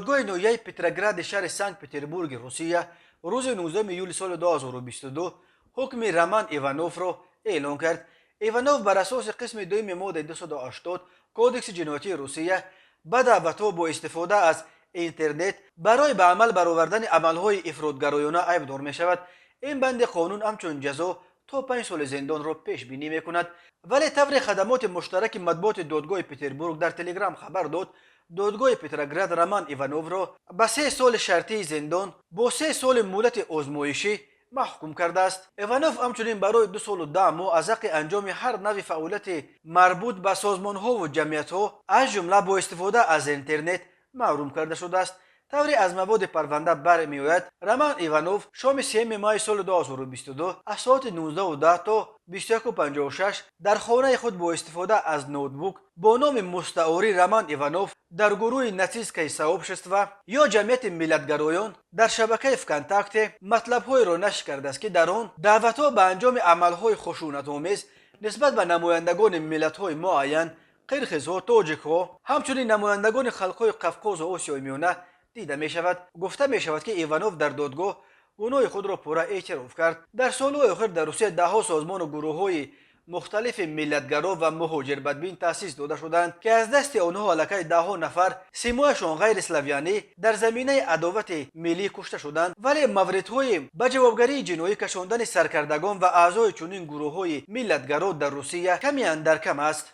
Додгоҳи ноҳияи Петрогради шаҳри Санкт Петербурги Русия рӯзи 19 июли соли 2022 ҳукми Роман Ивановро эълон кард. Иванов бар асоси қисми дуюми моддаи 280 Кодекси ҷиноятии Русия ба даъватҳо бо истифода аз интернет барои ба амал баровардани амалҳои ифротгароёна айбдор мешавад. Ин банди қонун ҳамчун ҷазо то 5 соли зиндонро пешбинӣ мекунад. Вале тавре хадамоти муштараки матбуоти додгоҳи Петербург дар Телеграм хабар дод, додгоҳи Петроград Роман Ивановро ба 3 соли шартии зиндон бо 3 соли муҳлати озмоишӣ маҳкум кардааст. Иванов ҳамчунин барои 2 солу 10 моҳ аз ҳаққи анҷоми ҳар навъи фаъолияти марбут ба созмонҳову ҷамъиятҳо, аз ҷумла бо истифода аз интернет, маҳрум карда шудааст. Тавре аз маводи парванда бармеояд, Роман Иванов шоми 3 майи соли 2022 аз соати 19:10 то 21:56 дар хонаи худ бо истифода аз ноутбук бо номи мустаорӣ Роман Иванов дар гурӯҳи «Нацистское сообщество» ё ҷамъияти миллатгароён дар шабакаи ВКонтакте матлабҳоеро нашр кардааст, ки дар он даъватҳо ба анҷоми амалҳои хушунатомез нисбат ба намояндагони миллатҳои муайян, қирғизҳо, тоҷикҳо, ҳамчунин намояндагони халқҳои Қавқозу Осиёи Миёна дида мешавад. Гуфта мешавад, ки Иванов дар додгоҳ гуноҳи худро пурра эътироф кард. Дар солҳои охир дар Русия даҳҳо созмону гурӯҳҳои мухталифи миллатгаро ва муҳоҷирбадбин таъсис дода шуданд, ки аз дасти онҳо аллакай даҳҳо нафар симояшон ғайриславянӣ дар заминаи адовати миллӣ кушта шуданд. Вале мавридҳои ба ҷавобгарии ҷиноӣ кашондани саркардагон ва аъзои чунин гурӯҳҳои миллатгаро дар Русия ками андар кам аст.